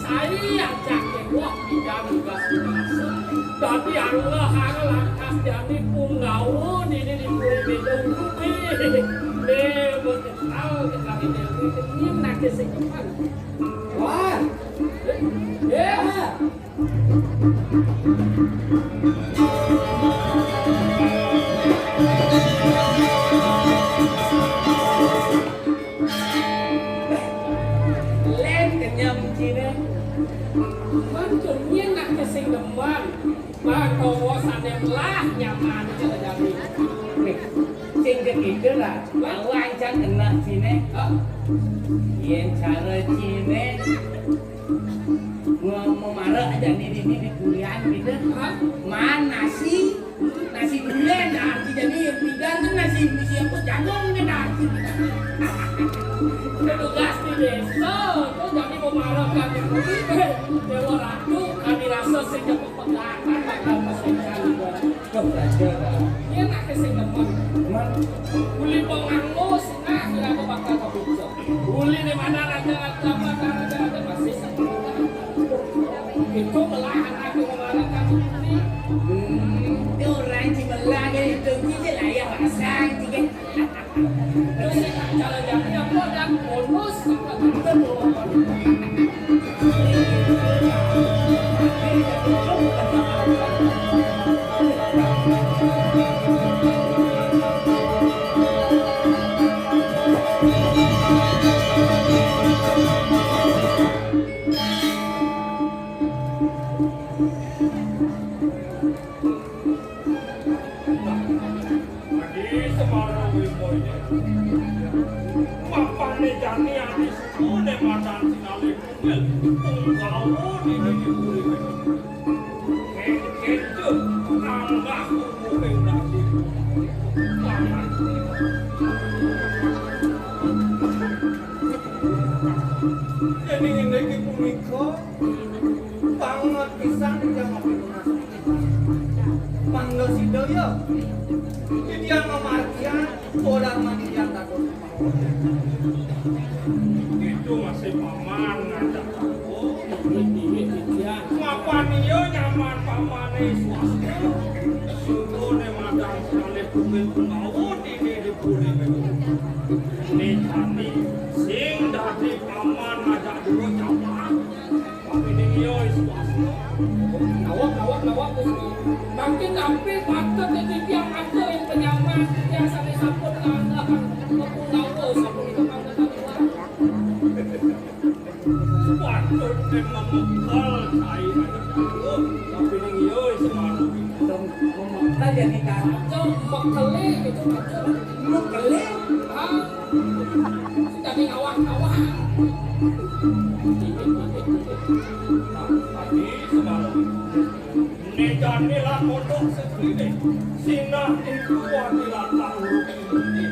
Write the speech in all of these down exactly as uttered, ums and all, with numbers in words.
Sai ancak kéweh bidan tugas-tugas. Dadi angeh-angeh lantas jani punggawa dini di puri Beda Ulu. Né, betetal kekali Déwi, nyén naké sing demen. Wah. Eh, eh. Lén kenyem ciné. Man, nyén nak sing demen. Bang, kowo sané melah nyaman cara jani. Nih, sing kéto lah. Awan cang kena ciné. Hah? Yén cara ciné ngomong marek aja di dini di kuliah gitu. Hah? Man nasi, nasi duren, nah, arti jadi bidan tuh nasi, nasi apa jagung kan, nah, arti. Udah tugas di desa, tuh jadi mau marek kan di kuliah. Dewa Ratu, kami rasa sing cepet pegat, kan bakal kesulitan juga. Loh, raja, Pak. Iya, nak sing demen. Cuman uli penganggo, sing nah, kira apa bakal kebuka. Uli di mana raja, raja, apa, raja, raja, masih sekolah. Itu melah anak di mana kan ini. Hmm, itu orang Cimelah, kan itu, gitu lah, ya, pasang, gitu. Terus, kalau jadi apa, dan bonus, apa, gitu. Adi Semara Wimbo ini. Mapané jani adi suku né madan sinalih kumpul. Punggawa dini di puri. Kénkéncu, anggah kumpul dadi. Jadi ini punika banget pisan jamaah. Mangga sida ya. Titiang mamargian, bolar mandirian takut. Itu masih paman ngajak aku. Mapan iya nyaman pamane swasta. Sungguh ne madang sekali bumi pengawa dini di bumi. Ini jani sing dadi paman ngajak dulu jamaah. Tapi ning iya wis wasna. Nawak, nawak, nawak, Gusti. Mangkin nampi patut titiang atur ing penyamar titiang sane sampun nganggahan Mpu Lawa sapunika mangga kaliwat. Patut ning memekel cai aja. Tapi ning iya wis malu. Memekel ya nika. Aja mekeli gitu, aja. Mekeli? Ah. Dadi ngawang-ngawang. Nah, tadi semalam. Né jani lan mondok setrine. Sinah iku ati latah urung ini.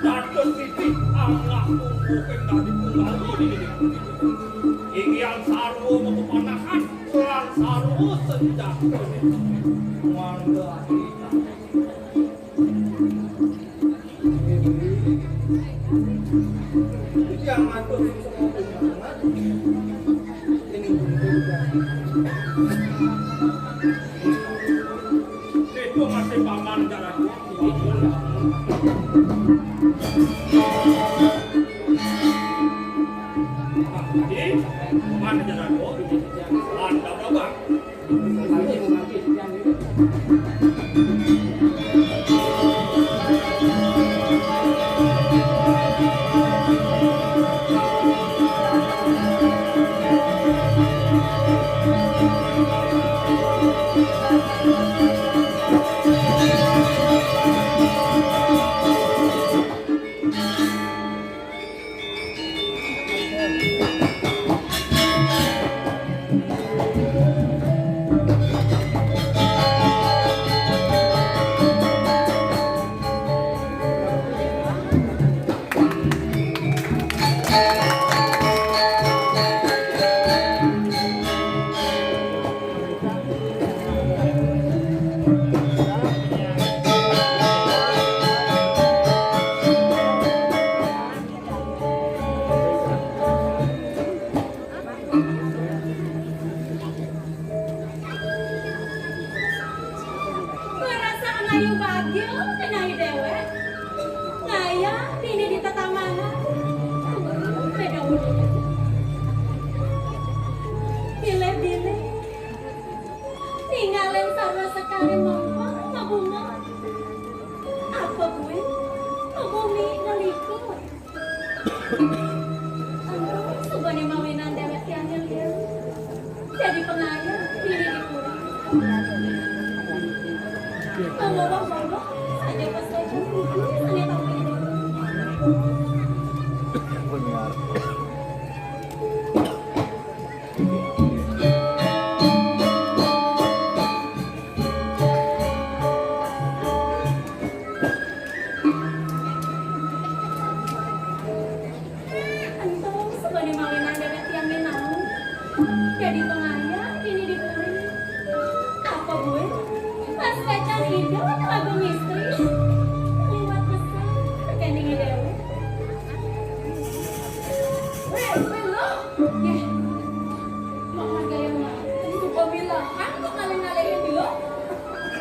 Dados siji angah tunggu ping dadi punggawa dini. Inggian sarwa mekepanahan lan sarwa senjatane. Mangga ati. Yang matur sing semoga banget. Ini itu masih paman jarak. Jadi, paman jarak. Mantap, Abang. Ayu bagyo ngenai déwék. Ngayah dini di tetamanan. Béda udah. Bilih-bilih. Ningalin sarwa sekali mongkon mabunga. Apa buin? Mabumi ngeliku. Subané mawinan déwék tiangé liu. Dadi pangayah dini di puri. Monggo, monggo, saja pas saja. Sané tamu ini. Ento subané mawinan déwék tiangé nau. Dadi pangayah dini di puri. Apa buin? Pas kécan Ida Agung Istri. Liwat pesan kéning déwék. Wéh, wéh, lo. Yéh. Mak Margaya mah, suba milehan kok ngalih-ngalihin dilo.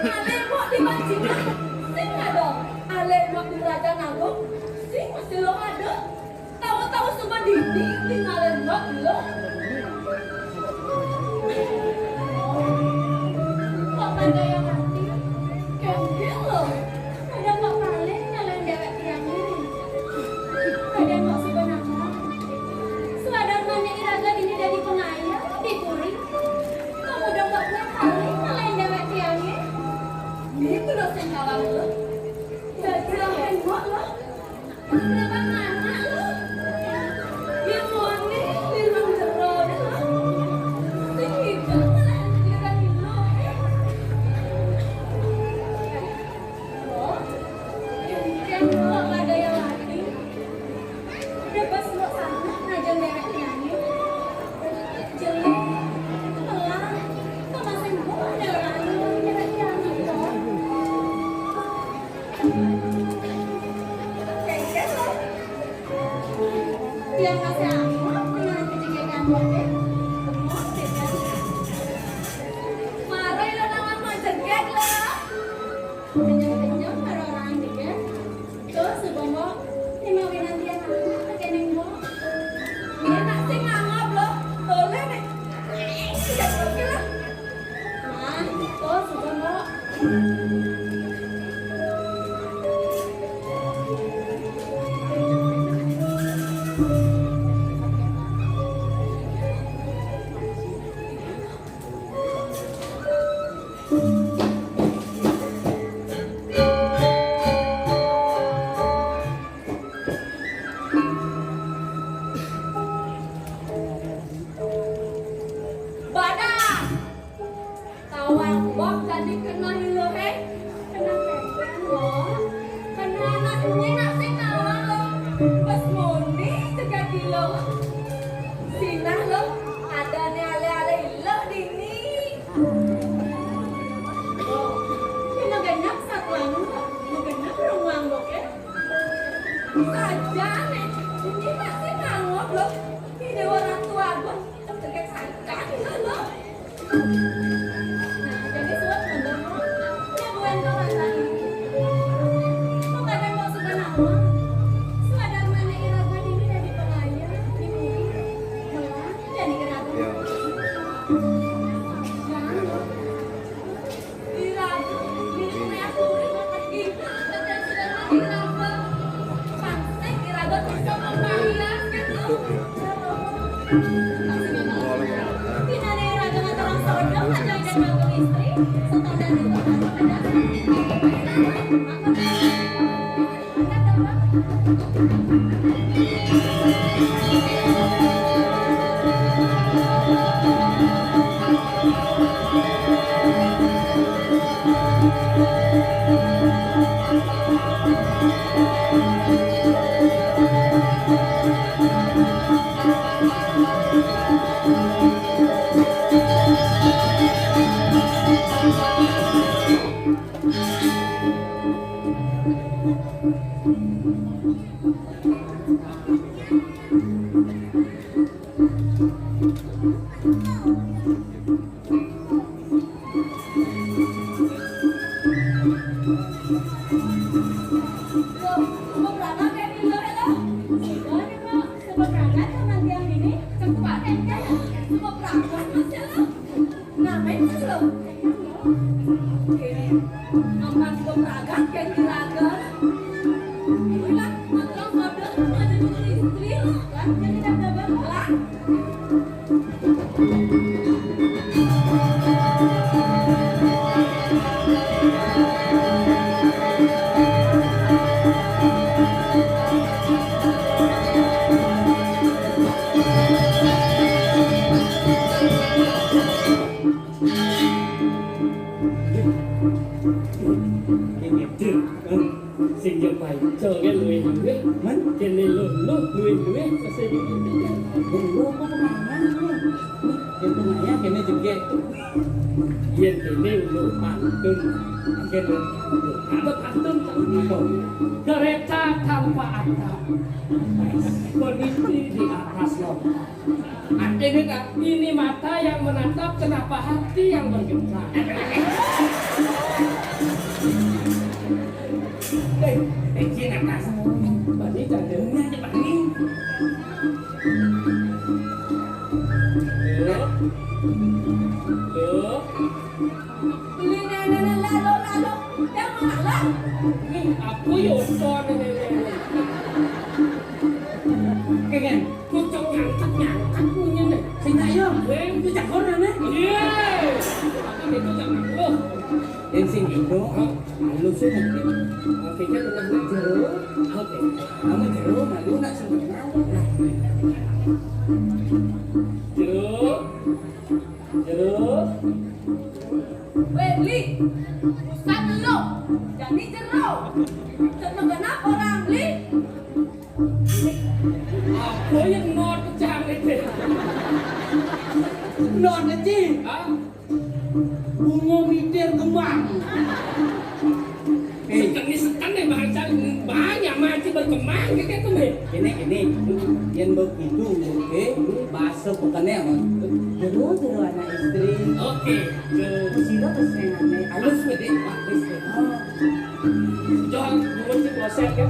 Alih mak di pancingan, sing ada. Alih mak di Raja Agung, sing masih lo ada. Tahu-tahu suba dini tinggalin mak dilo. Mak Margaya mati, kengkeng lo. Kadang kok paling nyalain déwék tiangé. Kadang kok suba nambah. Swadarmané iraga dini dadi pangayah di puri. Kamu dong kok paling nyalain déwék tiangé. Ini tuh dosen kawan lo. Jadi lawan kok lo. Kenapa anak lo? Yang moni, yang jero, lo. Sing hidup malah yang jero. Kok ada yang lagi? Udah pas lo sana, ngajak merek nyanyi. Jelek, telah, kemasin gua ada orang yang merek nyanyi, kok. Kayaknya lo. Yang masih amat, dengan kejegekan, oke? Marah lo, nama mau jegeg lo. Kenyang-kenyang karo orang dikit. Terus si Bongo, ini mau pinantian apa, pakai nengok? Ini nak sing ngangop loh. Boleh nih. Tidak oke lah. Nah, terus si Bongo. Badan. Tawang bok jadi kena hilo, he. Kena pepen, lo. Kena anak ini nak sing nawang, lo. Bes moni cegat hilo. Sinah, lo. Ada ne ale-ale hilo dini. Ini genap satuan, lo. Genap rumah bok, ya. Saja ne. Ini masih ngangok, lo. Ini orang tua, lo. Cegat saja, lo. Nah, jadi suwet mendem, ya, bulan Ramadan ini. Kok kadang kok suka nama? Suadar mana iraga ini dari pengayah, di bumi, melah, jadi iraga. Ya. Ya. Iraga, ini punya aku, ini mah pergi. Teteh sudah mati, kenapa? Pantek iraga bisa mengkayah, gitu. Aman sudah beragak yang juragan. Inilah, maklum, kode aja dulu istri lo, kan? Jadi dah, dah, dah, lah. Sing yo paica kan luwih-luwih. Men? Kene lho, lho, luwih-luwih sing. Lho, apa kemana? Kene luwih. Kene jegek. Yen kene lho pantun. Kene lho. Ada pantun apa? Kereta tanpa atap. Berhenti di atas lontar. Artinya, Kak, ini mata yang menatap, kenapa hati yang bergetar? Eh, eh, sini, Kak. Bani candanya cepat nih. Loh. Loh. Beli nenek, lalu, lalu. Yang mana? Nih, aku yo ucon ini. Kengen. Kucuk nyangkut, nyangkut punya nih. Sing ayo. Weh. Itu cakor, ya, nih? Iya. Aku itu cakor. Oh. Yang sing itu, oh, halus sih nanti. Oke, kan tengah nak jero. Oke. Kamu jero, malu nak sing. Jero. Jero. Weh, Li. Urusan lo. Jadi jero. Cek mengenal orang, Li. Apa yang not pecah itu? Not kecil. Hah? Bunga mitir kembang. Eh. Seken ni seken ni bahasa banyak masih berkembang gitu tuh, nih. Ini, ini. Yang begitu, oke. Bahasa bukannya apa? Jero, jero anak istri. Oke. Jero. Sira kesenane. Halus, Dek. Halus, Dek. Oh. Jor, nuwun sing kloset ya.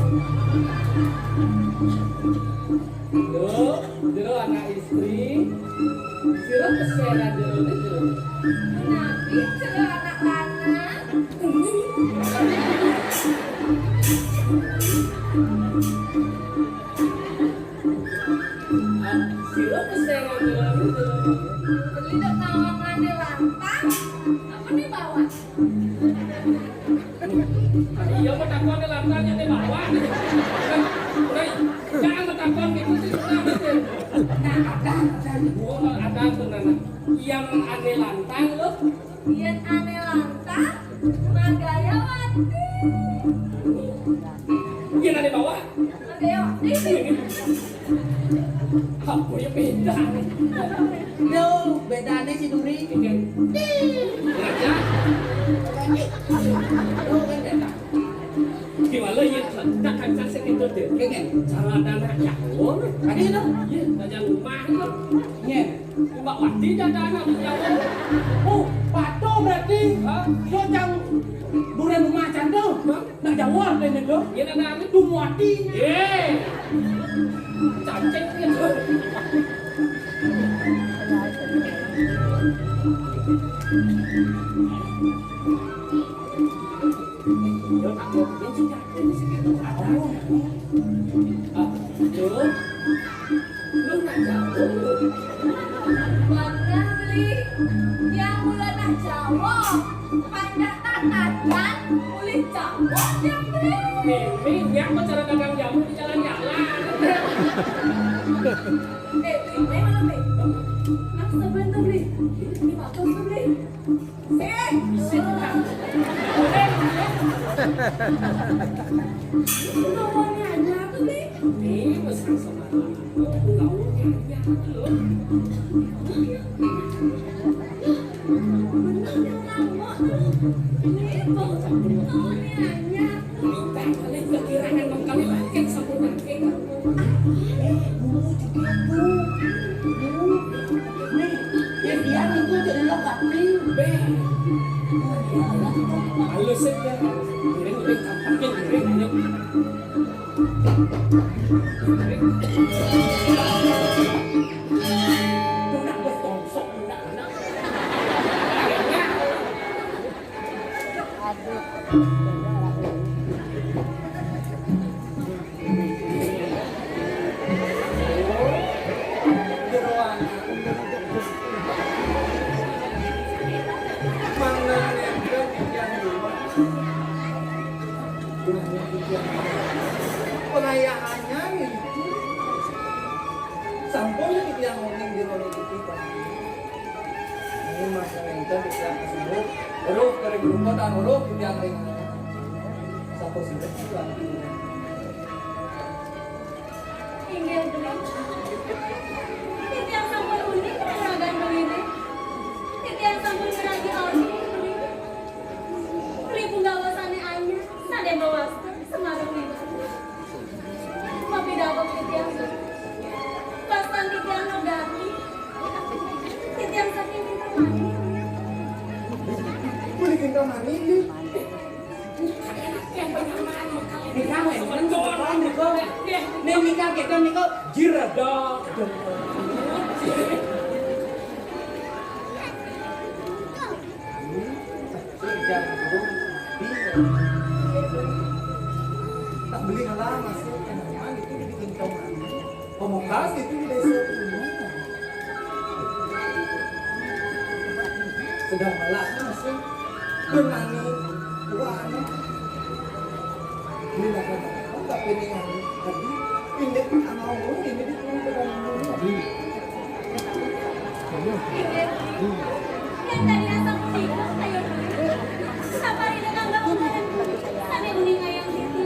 Lho, jero anak istri. Sira keseran jero ne jero. Nabi jero anak lanang. Ah, sira keseran jero ne jero. Beli nak nawangane lantang. Apa nih bawa? Iya, mau takon lantang nyate bawah. Hei, jangan mau takon gitu sih, tenang aja. Nah, ada, ada. Oh, ada tuh, Nana. Yang ane lantang, lo? Yang ane lantang, Magayawati. Yang ane bawah? Magayawati. Apa ya beda? Duh, bedane si Duri. Iya. Raja. Duh, kan beda. Gimana ya? Tak kancah sing itu deh. Kayak gini. Cara dana campur. Tadi itu? Iya, belajar rumah itu. Iya. Mbak Wati jadana Jawa. Oh, patuh berarti. Hah? Yo jang duren rumah canto. Hah? Nak Jawa dene do. Yen ana anu Dumwati. Ye. Cacing gitu. Yo tak mau bikin sih, Kak. Ini sih, Kak. Ah, itu. Lu nak jauh, lu. Bener, Bli. Yang mula nak jauh, panjat tatadan, mulih jauh, yang Bli. Mimi, yang mau cara dagang jamu di jalan-jalan. Eh, Bli, memang, Bli. Nah, sebentar, Bli. Ini bagus, Bli. Eh, sebentar. Ini semuanya aja tuh, Bli. Ini mesra sama. Halus aja. Giring, giring, gampang, giring, giring. Ayo. Kena bos tongsok, kena, kena. Pengayaannya itu sampun titiang oning di roda titipan. Ini mah sing enten titiang kasebut. Weruh kering rupa tan weruh titiang ring. Sampun sudah. Inggih, Beli. Titiang sampun uning ring ragan Beli. Titiang sampun ngragi awi, Beli. Beli punggawa sané anyar, sané mawasta, Semar Wibawa. Mapidabel titiang, Beli. Wastan titiang nodati. Titiang saking Kintamani. Beli Kintamani, Beli. Nikah wénten sepupuan niku. Ning nikah kita niku jeredok. Tak Beli ngelamar sih, enakan itu dibikin kemana? Pamungkas itu di desa itu. Sedang melak masih. Benani. Wah, ini. Ini lah kata, oh, tapi ini yang tadi. Ini kan mau ini di. Yang tadi asal musibah, ayo dulu. Sabar ini kan bangun. Sampai uning ayang gitu.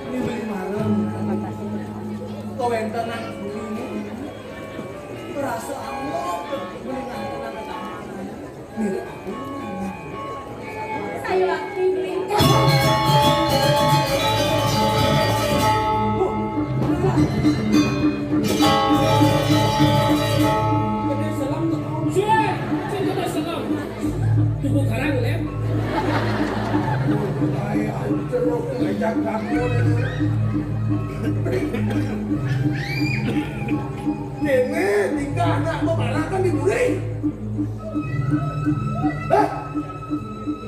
Ini beli marem. Kawentenan beli ini. Rasa Allah beli nang tenang. Saya waktu beli. Kena salam tak tahu. Sudah, sing kena salam. Tunggu karang, Lem. Ay, anjir, lo ngajak bangun. Ini tinggal anak mau balakan di buri. Hah?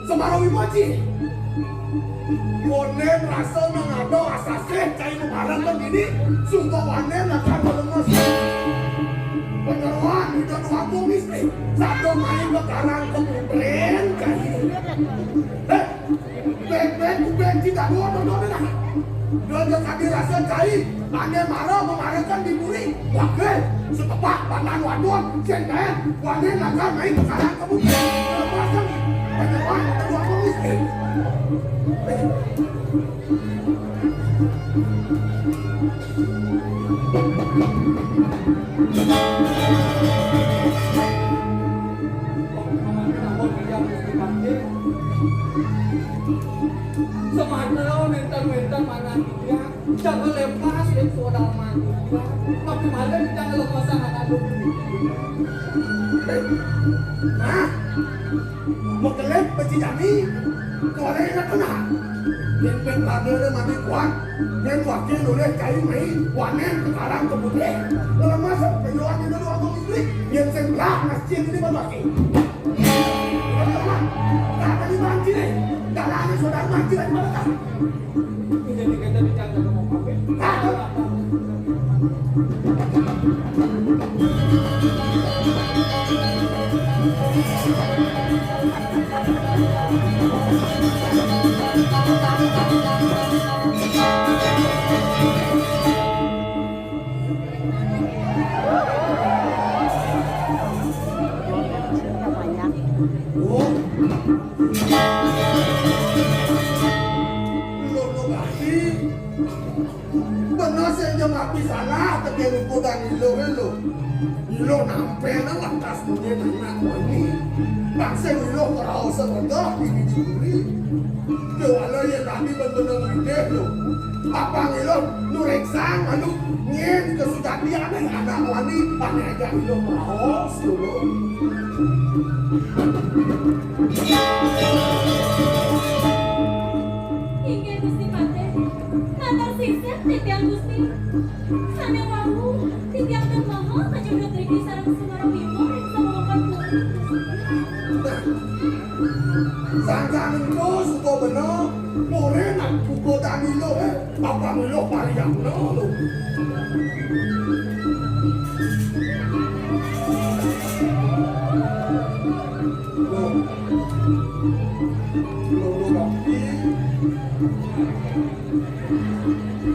Sembarang ibu Haji. Konen rasa nang ada asasih cai mabarakan dini, sungguh wanen akan melemes. Penyeruan udah nuaku mistri, satu main bekarang keputren cai. Eh, bek-bek, bek, tidak dua, dua, dua, dua. Dua, dua, kami rasa cai, ane marah, memarakan di buri. Wakil, setepak, pandan, wadon, senten, wanen, naga, main bekarang keputren. Lepasan, penyeruan udah nuaku mistri. Semana wénten-wénten manah titiang, jangan lepas yang sudah mati. Tapi malah kita kalau pasang anak dulu. Nah, Makelep beci jami, koreng na tengah. Yen pek lada le mati kuat, yen wakil oleh kayu mai, wanen kekarang kebudre. Kalau masuk penyuan itu dua abang istri, yen sing belah masjid ini baru lagi. Kata di banci nih, dalane saudara banci lagi mana tak? Bener sing Tapi salah tekén ukuran Iluh, Iluh. Iluh nampéna lantas mungkin anak wani. Bangsa Iluh karaosa regah di diri. Kéwala yén tadi ben bener ngidih, Luh. Apang Iluh nuréksang anu nyén kasujatiané anak wani, ané ajak Iluh raos, Luh. Inggih, Gusti Patih. Matur sisih titiang, Gusti. Sané wau, titiang tan maha kajundut riki sareng Semar Bima ring sawewengkon puri, Gusti. Nah, sangkan engko suka bena, puri nak buka tani lo, eh, apa melo parian lo. Lo, lo, lo, lo.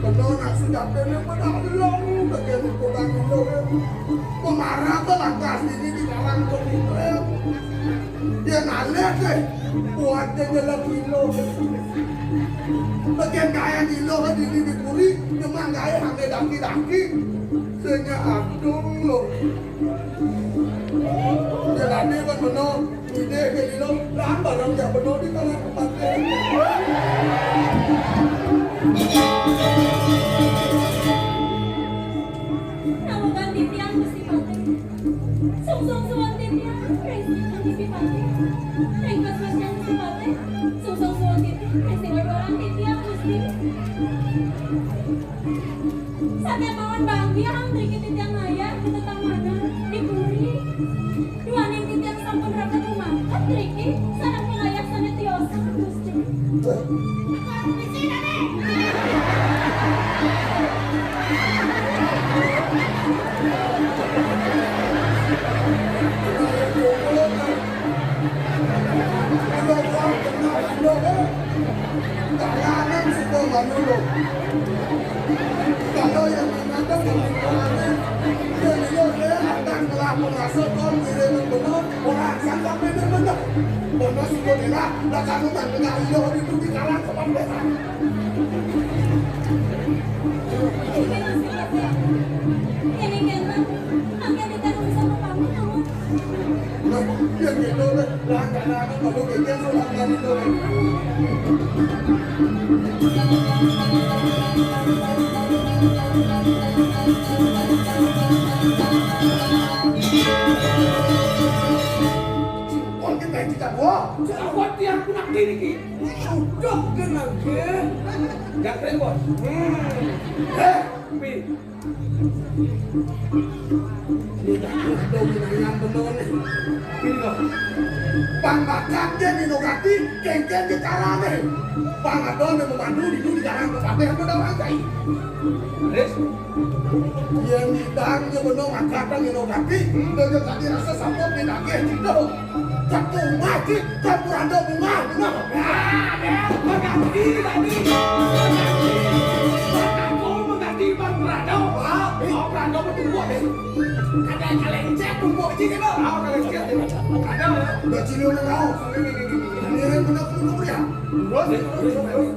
Kena nak sujatiné pada elong, bagi ukuran Iluh. Pemarah ke lantas ini di dalam komite. Dia nalih deh, buat dia jalan Iluh. Bagian gaya Iluh di, di, di puri, memang gaya hangge daki-daki. Senya adung lo. Jalané kan beno, idih ke lilo, lan barang jak beno di tangan patih. Nawegang titiang, Gusti Patih. Sungsung suwun titiang, ring Gusti Patih. Ring Gusti Patih. Sungsung suwun titiang, ring sira dwaran titiang, Gusti. Sakémaon banggiang mriki titiang ngayah di tetamanan, di puri. Duaning titiang sampun raka tumaket mriki, sareng pangayah sané tiosan, Gusti. Dalanan suka manulung. Kalau yang menganggap pemikirannya, dia lihat dia akan telah mengasuh kaum diri yang benar, orang yang sampai dia benar. Benar suka dia lah, dah kamu tak dengar dia itu di dalam kepala. Ini kan, angkat di tangan sama kamu, kamu. Nah, yang gitu deh. Lah, karena aku kalau gitu, aku nggak gitu deh. Wah, kita kita, wah. Awak tiang punak diri ki. Sudah kenal ke? Jangan repot. Hmm. Eh, Pi. Ini dah ada yang benar ni. Ini dah. Pang bakat dia ni nogati, kengkeng di karane. Pang ada yang memandu di, di jalan ke Patih, apa dah orang kai. Terus? Yang di tang dia benar angkatan yang nogati, dia juga tadi rasa sampai dia nagih gitu. Satu mati, campur ada bunga, bunga. Ya, ya, mengganti tadi. Mengganti. Mengganti, Bang Prado. Ah, Bang Prado betul, eh. Ada kaleng cat, tumpuk cik, kan? Ah, kaleng cat. Ada, ya? Udah cilok, kan, kau? Ini, ini, ini, ini. Ini yang benar, benar, ya? Terus, terus, terus.